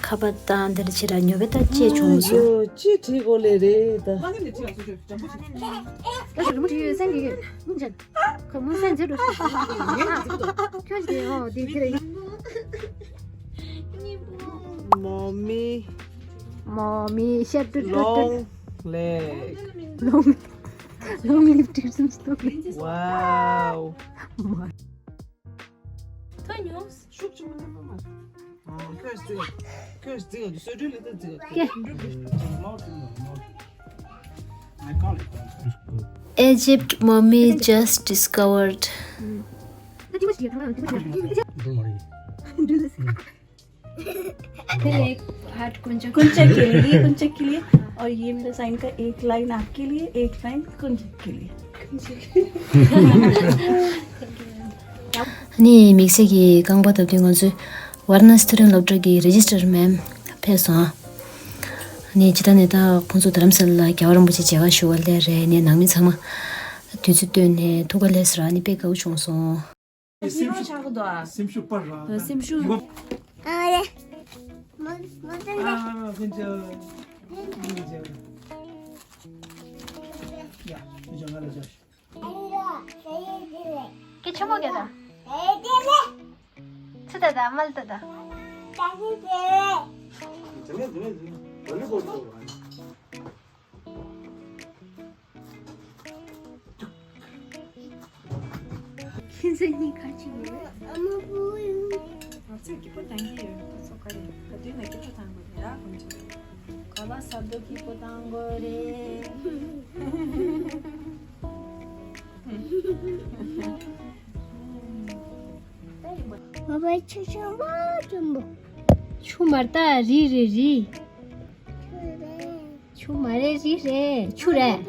ཁ་པར་བཏང་དེར་ཕྱིར་ར་ཉོ་བའི་ད་ཅེས་བྱུང་སོང་། ཡོ་ཅི་བྲིས་གོ་ལེ་རེད་ད། ཁྱོད་ཀྱི་རི་མོ་བྲིས་ཡོད་སེམས་ཀྱི་ཡོད་མིན་ཅན། ཁོ་མོ་སེམས་ཚེ་འགྲོ་ཤོག་ཁྱོད་ཀྱི་ཨོ་དེ་ཁྱེད་རེད། མོ་མི། མོ་མི་ཤ་ཏུ་ཏུ་ཏུ། Long leg. Long, long live Christmas, long live. Wow. ཐོན་མྱོང་། ཤུགས་ཆེན་པོ་གནང་མ། ཁོས་རྩིས། ཁོས་རྩིས། སོ་སོའི་ལས་ད་རྩིས། ཀྱེ། Egypt mummy just discovered. फिर एक हार्ट कुंजक। कुंजक के लिए, ये कुंजक के लिए। और ये मेरे साइन का एक लाइन आपके लिए, एक लाइन कुंजक के लिए। ནི་དམིགས་བསལ་གྱི་རྐང་པ་བཏབ་དུས་ང་ཚོའི་ཝཱ་ར་ཎ་སི་མཐོ་རིམ་སློབ་གྲྭ་གི་རེ་ཇི་སི་ཊར་མེམ་ཕེབས་སོང་། ནི་ཇི་ལྟར་ནས་ད་ཁོང་ཚོ་རྡ་རམ་ས་ལ་ལ་རྒྱལ་བ་རིན་པོ་ཆེ་མཇལ་ཁ་ཞུ་བ་སླེབས་རེད། ནི་ནང་མི་ཚང་མ་དུས་ཚོད་བཏོན་ནས་ཐུགས་ཁ་ལས་སུ་རག་ནི་དཔེ་དགའ་བོ་བྱུང་སོང་། སེམས་ཤུགས་ཆག་གི་འདུག་ཨ། སེམས་ཤུགས་སྤར་ར། སེམས་ཤུགས། ཨ་རེ། མོ་མོ་ཏན་ཏན། ཨ་ཀུན་ཅི། ཀུན་ཅི། ཡ་ཀུན་ཅི་ང་ལ་ཅོ། ཀེ་ཆུ་མོ་གེ་ད། ཚི་ད་ད་མལ་ད་ད། ཁྱེད་ཚོ་གཉིས་ཁ་ཆེ་ཡོད། ཨ་མ་བུ་ཡུ། ང་ཚོས་སྐྱིད་པོ་བཏང་གི་ཡོད། ཁོ་ཚོ་ག་རེ་ག་དུས་ན་སྐྱིད་པོ་བཏང་དགོས་རེད་ཡ། ཁོང་ཚོས་ག་ལ་ས་རྡོ་སྐྱིད་པོ་བཏང་དགོས་རེད། ང་པའི་ཆུ་ཆུང་མ་ཆུང་པོ། ཆུ་མར་ད་རི་རི་རི། ཆུ་རེད། ཆུ་མ་རེད་རི་རེད། ཆུ་རེད།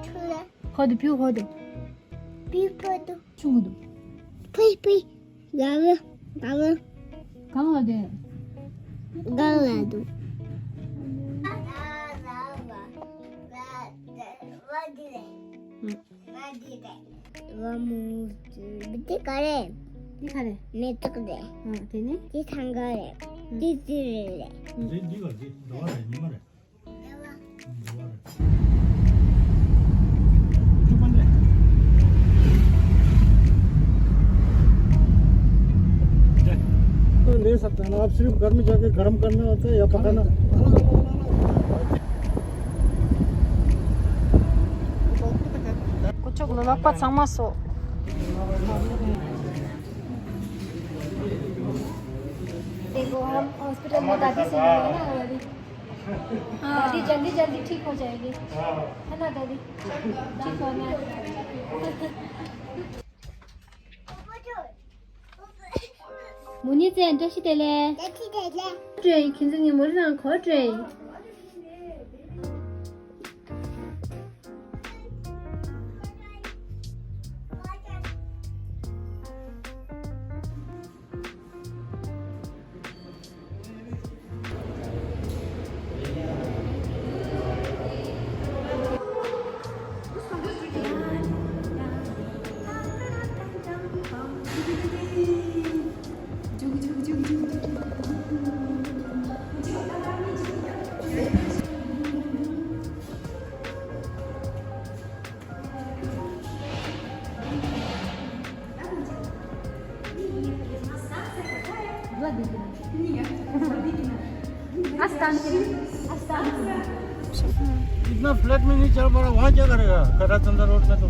ཆུ་རེད། ཧོ་དུ་པིའུ་ཧོ་དུ། པིའུ་ཧོ་དུ། ཆུ་ཧོ་དུ། པིའུ་པིའུ། ག་བུ་ག་བུ། གང་ལ་དེ། གང་ལ་དུ། ཝ་མུ་ཙི། འདི་ག་རེད། འདི་ག་རེད། མེ་ཏོག་རེད། ཨ་དེ་ནི། འདི་ཐང་ག་རེད། འདི་ཙི་རི་རེད། འདི་འདི་ག་རེད། ཟླ་བ་རེད། ཉི་མ་རེད། ले सकते हैं ना, आप सिर्फ घर में जाके गर्म करना होता है या पकाना। ཁོ་ཚོ་ལ་ལག་པ་ཚང་མ་གསོ། देखो, हम हॉस्पिटल में दादी से मिले ना, हमारी। हाँ। दादी जल्दी जल्दी ठीक हो जाएगी। हाँ। है ना दादी? ठीक होना है। མུ་ནི་ཙེ་བཀྲ་ཤིས་བདེ་ལེགས། བཀྲ་ཤིས་བདེ་ལེགས། བཀྲ་ཤིས་ཁྱེད་ཚོ་ངའི་མུ་རི་རང་གོ་བཀྲ་ཤིས། Останкино. Останкино. इतना फ्लैट में नहीं चल पा रहा, वहाँ क्या करेगा? करा चंदा रोड में तो।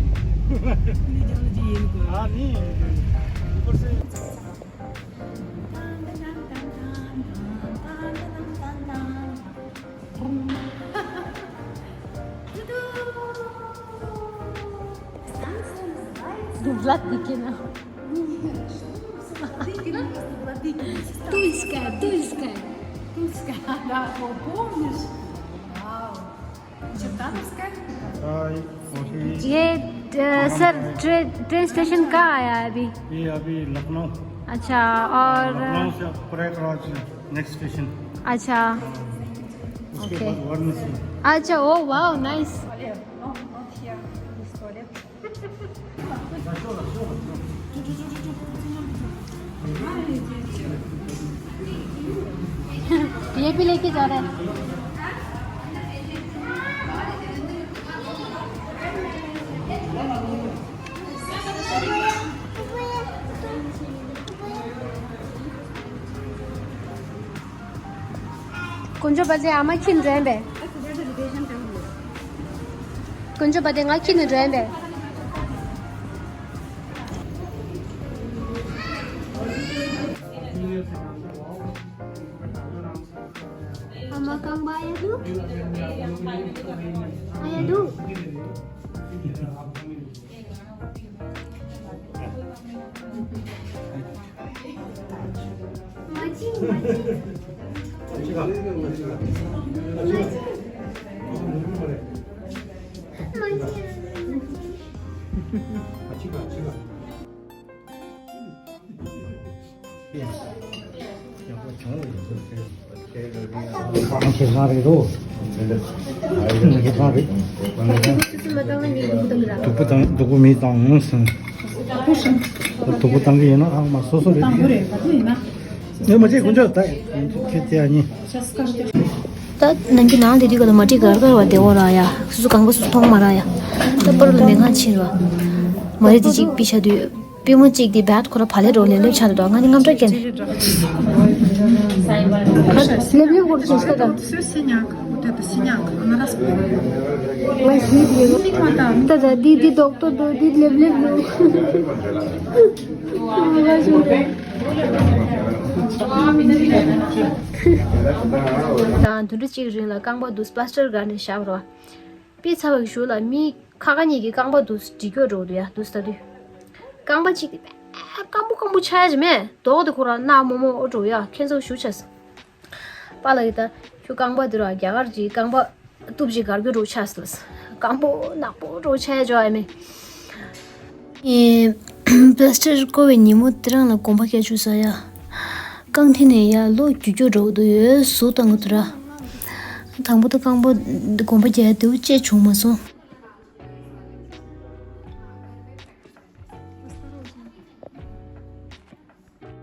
हाँ, नहीं। ऊपर से। Владыкина. Тульская, Тульская. Тульская, да, о, помнишь? Вау. Чертановская? ये, अ, सर, ट्रे-, ट्रेन स्टेशन कहाँ आया है अभी? ये अभी लखनऊ। अच्छा, और, अ, लखनऊ से प्रयागराज, नेक्स्ट स्टेशन। अच्छा। उसके बाद वाराणसी। अच्छा, ओ, वाओ, नाइस। История. ये भी लेके जा रहे हैं। དཀོན་མཆོག་པ་དེ་ཨ་མ་ཁྱིམ་འགྲོ་ཡིན་པས། དཀོན་མཆོག་པ་དེ་ང་ཁྱིམ་ནས་འགྲོ་ཡིན་པས། ཨ་མ་རྐང་པ་གཡའ་འདུག་གཡའ་འདུག་སྡུག་པོ་བཏང་སྡུག་པོ་མི་བཏང་ངོ་ཟིན། སྡུག་པོ་བཏང་གི་ཡིན་ན་ཨ་མ་སོ་སོ་རེད། ངས་མ་བྱེད་དཀོན་མཆོག་ད་ཁྱེད་དེ་ཨ་ནི། ད་ནང་གི་ནང་དེ་དུས་ག་ལ་མ་ཏི་གར་གར་བ་དེ་འོ་ར་ཡ། སུ་སུ་གང་པོ་སུ་མཐོང་མ་ར་ཡ། ད་པར་ལ་མེ་ཁ་ཕྱིན་ར། མ་རེད་དེ་གཅིག་པི་ཤ་དུས། པུས་མོ་གཅིག་དེ་བད་ཁོ་ར་བ་ལེ་རོ་ལེ་ལེ་ཆ་དོ། ང་ནི་རྔམ་སྐྲག་སྐྱེ་ནས། ལེབ་ལེབ་གོར་ཆེ་ཤ་དང་། ང་ཤི་དེ། ད་ད་དི་དི་ཏོག་ཏོ་དོ་དི་ལེབ་ལེབ་ལུ། དང་དུད་འགྲོ་གཅིག་རིང་ལ་རྐང་པ་དུ་པ་ལ་སི་ཊར་སྒར་ནས་བཞག་རོ། པི་ཚ་བའི་གཞུག་ལ་མི་ཁ་ཁ་གཉིས་ཀྱི་རྐང་པ་དུ་འདྲི་སྐྱོ་འགྲོ་འདུག་ཡ་དུ་ལྟ་དུས། རྐང་པ་གཅིག་དེ་སྐམ་པོ་སྐམ་པོ་ཆགས་ཡ་ཅི་མེད་མདོག་དེ་ཁོ་རང་གནག་མོག་མོག་འགྲོ་ཡ་ཁྱེད་ཚོ་ཞུ་ཆས། པཱ་ལགས་ཀྱིས་ད་ཁྱོད་རྐང་པ་འདི་ར་རྒྱ་གར་གྱི་རྐང་པ་གཏུབ་ཅིག་གར་གྱི་འགྲོ་ཆས་འདུག་སྐམ་པོ་ནག་པོ་འགྲོ་ཆགས་ཡ་ཅོ་ཨ་མེད། ཨེ། པ་ལ་སི་ཊར་བཀོ་བའི་ཉིན་མོ་དེ་རང་ལ་གོམ་པ་རྒྱག་བཅུག་ས་ཡ། རྐང་མཐིལ་ནས་ཡར་ལོག་རྒྱུག་རྒྱུག་འགྲོ་གི་འདུག་ཡོད་ཟུག་བཏང་གི་འདུག་ར། དང་པོ་ད་རྐང་པ་གོམ་པ་རྒྱག་ཡ་དེའུ་བཅད་བྱུང་མ་སོང་།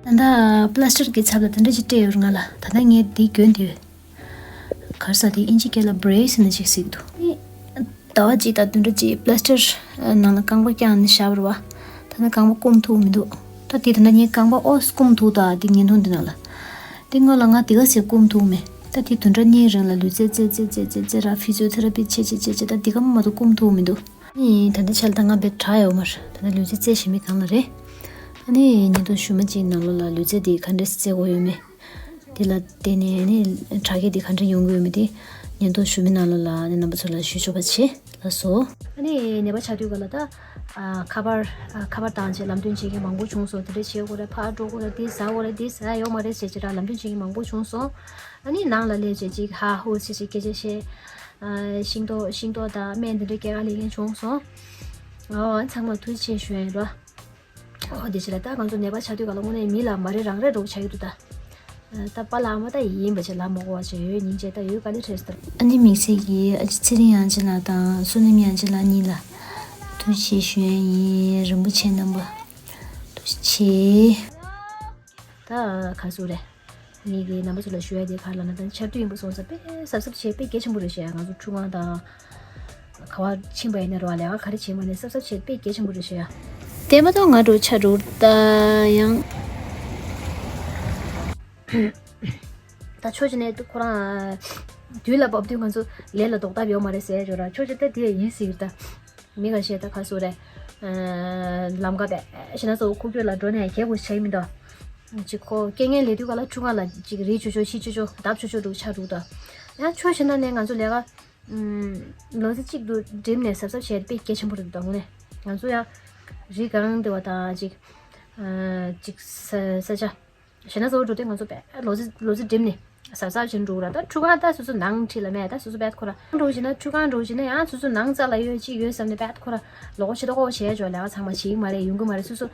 ད་ལྟ་པ་ལ་སི་ཊར་གྱི་ཚབ་ལ་དེ་འདྲ་ཅིག་སྤྲད་ཡོད་རེད་ང་ལ། ད་ལྟ་ངས་འདི་གྱོན་དེ་ཡོད། གར་ས་དེ་ཨིན་ཇི་སྐད་ལ་བྷི་རེ་སི་ཟེར་ནས་ཅིག་ཟེར་གྱི་འདུག་ཟླ་བ་གཅིག་དང་བདུན་ཕྲག་གཅིག་པ་ལ་སི་ཊར་ནང་ལ་རྐང་པ་བརྐྱངས་ནས་བཞག་པ་རེད་བ། ད་ལྟ་རྐང་པ་སྐུམ་ཐུབ་མི་འདུག་ད་དེ་ད་ལྟ་ངའི་རྐང་པ་ཨོ་སྐུམ་ཐུབ་ད་འདི་བརྙན་ཐུང་འདི་ནང་ལ། འདི་སྔོན་ལ་ང་དེ་ག་ཟེ་སྐུམ་ཐུབ་མེད། ད་དེ་བདུན་ཕྲག་གཉིས་རིང་ལ་ལུས་རྩལ་རྩེ་རྩེ་རྩེ་རྩེ་ར་ཕི་ཛི་ཡོ་ཐེ་ར་པི་བྱེད་བྱེད་བྱེད་བྱེད་ད་འདི་ག་མ་གཏོགས་སྐུམ་ཐུབ་མི་འདུག་ཨ་ནི་ད་ལྟ་ཆ་ལ་ད་ང་དཔེ་དྲག་ཡོད་མ་རེད། ད་ལྟ་ལུས་རྩལ་རྩེ་བཞིན་པའི་སྒང་ལ་རེད། ཨ་ནི་ཉིན་ཐོ་ཞུ་མ་གཅིག་ནང་ལོགས་ལ་ལུས་རྩལ་དེ་ག་འདྲས་རྩེ་དགོས་ཡོད་མེད། དེ་ལ་བརྟེན་ནས་ཨ་ནི་དྲག་སྐྱེད་དེ་ག་འདྲས་ཡོང་གི་ཡོད་མེད་དེ་ཉིན་ཐོ་ཞུ་མི་ནང་ལོགས་ལ་ཨ་ནི་རྣམ་པ་ཚོ་ལ་ཞུ་ཆོག་པ་བྱེད་ལ་སོ། ཨ་ནི་ནད་པ་ཆགས་དུས་ག་ལ་ད་ཨ་ཁ་པར་ཨ་ཁ་པར་བཏང་བྱས་ལམ་སྟོན་བྱེད་མཁན་མང་པོ་བྱུང་སོང་། དེ་འདྲས་བྱེད་དགོས་རེད། ཕར་འགྲོ་དགོས་རེད། འདི་ཟ་དགོས་རེད། འདི་ཟ་ཡ་ཡོད་མ་རེད་ཟེར་བྱས་ར་ལམ་སྟོན་བྱེད་མཁན་མང་པོ་བྱུང་སོང་། ཨ་ནི་ནང་ལ་སླེབས་བྱས་ཅིག་ཧ་ཧུ་ཟེར་ཅིག་སྐད་ཆ་བཤད། ཨ་ཤིང་ཏོག་ཤིང་ཏོག་དང་སྨན་འདི་འདྲའི་སྐྱེལ་ག་ལེན་མཁན་བྱུང་སོང་། ཨོ་ཚང་མ་ཐུགས་རྗེ་ཆེ་ཞུ་ཡ་ཡིན་རོ། ཨོ་དེ་ཕྱིར་ད་ང་ཚོ་ནད་པ་ཆགས་དུས་ག་ལ་དངོས་གནས་མི་ལ་མ་རེ་རང་རེ་འགྲོ་ཆགས་ཀྱི་འདུག་ད། ད་པཱ་ལགས་ཨ་མ་ད་ཡིན་པ་བྱས་ལ་མ་གོ་བ་བྱས་ཡོད་ཉིན་བྱས་ད་ཡོད་ག་ལེ་བྲེས་སོང་། ཨ་ནི་དམིགས་བསལ་གྱིས་ཨ་ཅེ་ཚེ་རིང་དབྱངས་ཅན་ལགས་དང་བསོད་ནམས་དབྱངས་ཅན་ལགས་གཉིས་ལ་ཐུགས་རྗེ་ཆེ་ཞུ་ཡ་ཡིན། རིན་པོ་ཆེ་རྣམ་པ་ཐུགས་རྗེ་ཆེ། ད་ག་ཟེར་རེད། ངེད་ཀྱི་རྣམ་པ་ཚོ་ལ་ཞུ་ཡ་དེ་ག་རེ་ལབ་ན་ད་ཆར་དུས་ཡིན་པ་སོང་ཙང་དཔེ་གཟབ་གཟབ་བྱེད་དཔེ་གལ་ཆེན་པོ་རེད་ཤག་ང་ཚོ་ཁྲུས་ཁང་དང་ག་བ་ཕྱིན་པ་ཡིན་ན་རེད་བ། ལས་ཀ་ག་རེ་བྱེད་མ་ནས་གཟབ་གཟབ་བྱེད་དཔེ་གལ་ཆེན་པོ་རེད་ཤག་དེ་མ་གཏོགས་ང་འགྲོ་ཆ་འགྲོ་ད་ཡང་། ད་ཕྱོགས་གཅིག་ནས་ཁོ་རང་དུས་ལ་བབ་དུས་ང་ཚོ་ལས་ལ་ལྡོག་ཐབས་ཡོད་མ་རེད་ཟེར་ཡོད་ར། ཕྱོགས་གཅིག་ད་དེ་ཡིན་ཟེར་ད། མི་འགའ་ཤས་ད་ག་ཟེར་རེད། ལམ་ཀ་དེ་ཞེ་ན་ཚོ་ཁུག་ཀྱོག་ལ་འགྲོ་ནས་གད་མོ་བྱེད་མི་འདུག་ཅིག་ཁོ་རྐྱེན་ངན་ལས་དུས་ག་ལ་ཁྲུས་ཁང་ལ་ཅིག་རེད་ཆོ་ཆོ་ཤི་ཆོ་ཆོ་བརྡབ་ཆོ་ཆོ་འདུག་ཆ་འདུག་ད། ཡང་ཆོས་བྱེད་ན་ནས་ང་ཚོ་ལས་ཀ་ལོ་ཚིགས་གཅིག་ཏུ་འགྲིམ་ནས་གཟབ་གཟབ་བྱས་དཔེ་གལ་ཆེན་པོ་རེད་འདུག་ད་དངོས་གནས་ང་ཚོ་ཡང་རི་སྒང་དེ་བ་དང་ཅིག་ཅིག་ས་ས་ཆ། ཞེ་ན་གཙོ་བོ་འགྲོ་དུས་ང་ཚོ་དཔེ་ལོ་ཚིགས་ལོ་ཚིགས་འགྲིམ་ནས་གཟབ་གཟབ་བྱེད་འགྲོ་ར། ད་ཁྲུས་ཁང་ད་སོ་སོ་ནང་ཁྲིད་ལ་མེད། ད་སོ་སོ་དཔེ་ཁོ་ར་འགྲོ་བྱེད་ན་ཁྲུས་ཁང་འགྲོ་བྱེད་ན་ཡང་སོ་སོ་ནང་རྩ་ལ་ཡོད་ཅིག་ཡོད་བསམ་ནས་དཔེ་ཁོ་ར་ལོག་ཆེ་ཏོག་ཁོག་བྱས་ཆོག་ལས་ཀ་ཚང་མ་བྱེད་ཀྱི་མ་རེད། ཡོང་གི་མ་རེད། སོ་སོ་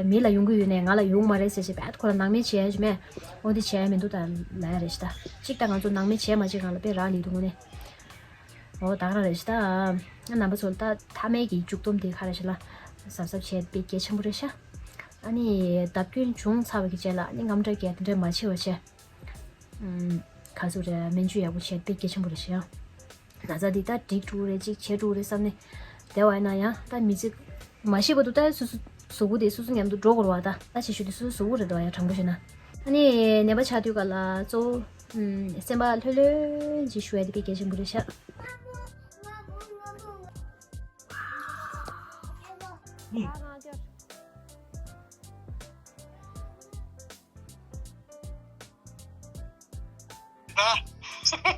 མི་ལ་ཡོང་གི་ཡོད་ནས་ང་ལ་ཡོང་མ་རེད་ཟེར་བྱས་དཔེ་ཁོ་ར་ནང་མི་བྱས་ཆོག་མེད། འོ་དེ་བྱས་མི་འདུག་ད་ལ་ཡ་རེད་ཤི་ད། གཅིག་ད་ང་ཚོ་ནང་མི་བྱས་མ་བྱས་གང་ལ་དཔེ་རག་ལས་འདུག་དངོས་གནས། འོ་ད་ག་རང་རེད་ཤག་ད་རྣམ་པ་ཚོ་ལ་ད་མཐའ་མའི་གི་མཇུག་སྡོམ་དེ་ག་རེ་ཞིག་ལ་གཟབ་གཟབ་བྱས་དཔེ་གལ་ཆེན་པོ་རེད་ཤག་ཨ་ནི་བརྡབ་སྐྱོན་བྱུང་ཚར་བ་གི་རྗེས་ལ་ཨ་ནི་རྔམ་སྐྲག་གི་དེ་འདྲ་མ་བྱེད་པ་བྱས། ཨམ། ག་ཚོད་རེད། སྨན་བཅོས་ཡག་པོ་བྱས་དཔེ་གལ་ཆེན་པོ་རེད་ཤག་ཡང་ན་ཚ་འདི་ད་འགྲིག་འགྲོ་གི་རེད། ཅིག་བྱས་འགྲོ་གི་རེད་བསམ་ནས་བསྡད་པ་ཡིན་ན་ཡང་ད་མི་ཚེ་མ་ཤི་བར་དུ་ད་སོ་སོ་གཟུགས་པོ་དེ་སོ་སོ་མཉམ་དུ་འགྲོ་དགོས་རེད་བ། ད་ད་བྱེད་ཤུགས་དེ་སོ་སོ་གཟུགས་པོ་རེད་དོ། ཡང་དྲང་པོ་བཤད་ན། ཨ་ནི་ནད་པ་ཆགས་དུས་ག་ལ་གཙོ་བོ་ཨམ། སེམས་པ་ལྷོད་ལྷོད་ཅིག་བཞུགས་ཡ་དེ་དཔེ་གལ་ཆེན་པོ་རེད་ཤག་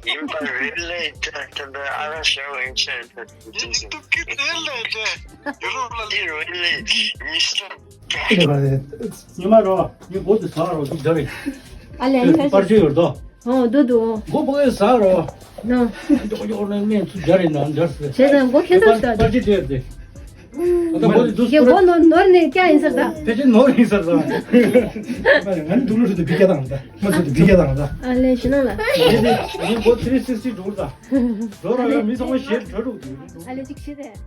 ཡིན་པ་རེད་ལས་ད་ད་ད་ཨ་ར་ཤ་བ་ཡིན་ཤ་ད་ཡིན་ཏུ་ཀི་དེ་ལས་ད་ཡུ་རོབ་ལ་ལི་རེད་ལས་མི་སི་ལ་ཉི་མ་རོ་ཉི་མགོ་དེ་ཟ་རོ་ཟུག་རྒྱ་རེད། ཨ་ལས་ཨ་ལས་པར་ཆས་ཡོད་དོ། ཨོ་འདུག་འདུག་མགོ་པོ་ཡོད་ཟ་རོ། ནོ། ཡོག་ཡོག་ནས་སྨན་ཚུར་རྒྱ་རེད་ན་འདྲ་ཟེར། བྱས་ཙང་མགོ་ཁྱེད་ཚོ་ཟ་པར་ཆས་དེ་ཡོད་དེ། ད་མགོ་དེ་འདུག་ཁྱེད་མགོ་ནོར་ནོར་ནས་སྐྱ་ཡིན་ཟེར་ད། ཕལ་ཆེར་ནོར་ཡིན་ཟེར་ད། ང་ནི་འདུག་ལོ་ཞིག་ཏུ་བི་སྐྱ་དང་ད། མ་ཚོད་དུ་བི་སྐྱ་དང་ད། ཨ་ལས་ཞུ་ན་ལ། ངས་ནི་ངས་མགོ་ཚི་རི་སིག་སི་འགྲོ་ད། འགྲོ་ར་ཡ་མི་ཚང་མ་ཞེ་དྲག་འགྲོ་གི་འདུག་ཨ་ལས་ཅིག་ཤི་རེད།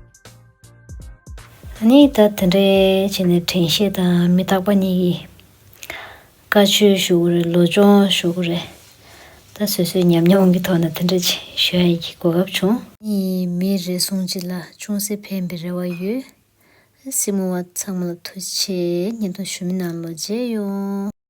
ཨ་ནི་ད་དེ་འདྲའི་བྱས་ནས་དྲན་ཤེས་དང་མི་རྟག་པ་གཉིས་ཀྱིས་བཀའ་ཆོས་ཞུ་གི་རེད། ལོ་སྦྱོང་ཞུ་གི་རེད། ད་སོ་སོའི་ཉམས་མྱོང་གི་ཐོག་ནས་དེ་འདྲ་ཅིག་ཞུ་ཡ་ཡི་གི་གོ་སྐབས་བྱུང་། ཨ་ནི་མི་རེ་ཟུང་ཅིག་ལ་ཅུང་ཟད་ཕན་པའི་རེ་བ་ཡོད། གཟིགས་མོ་བ་ཚང་མ་ལ་ཐུགས་རྗེ་ཆེ། བརྙན་ཐུང་ཞུ་མི་ནང་ལོགས་མཇལ་ཡོང་།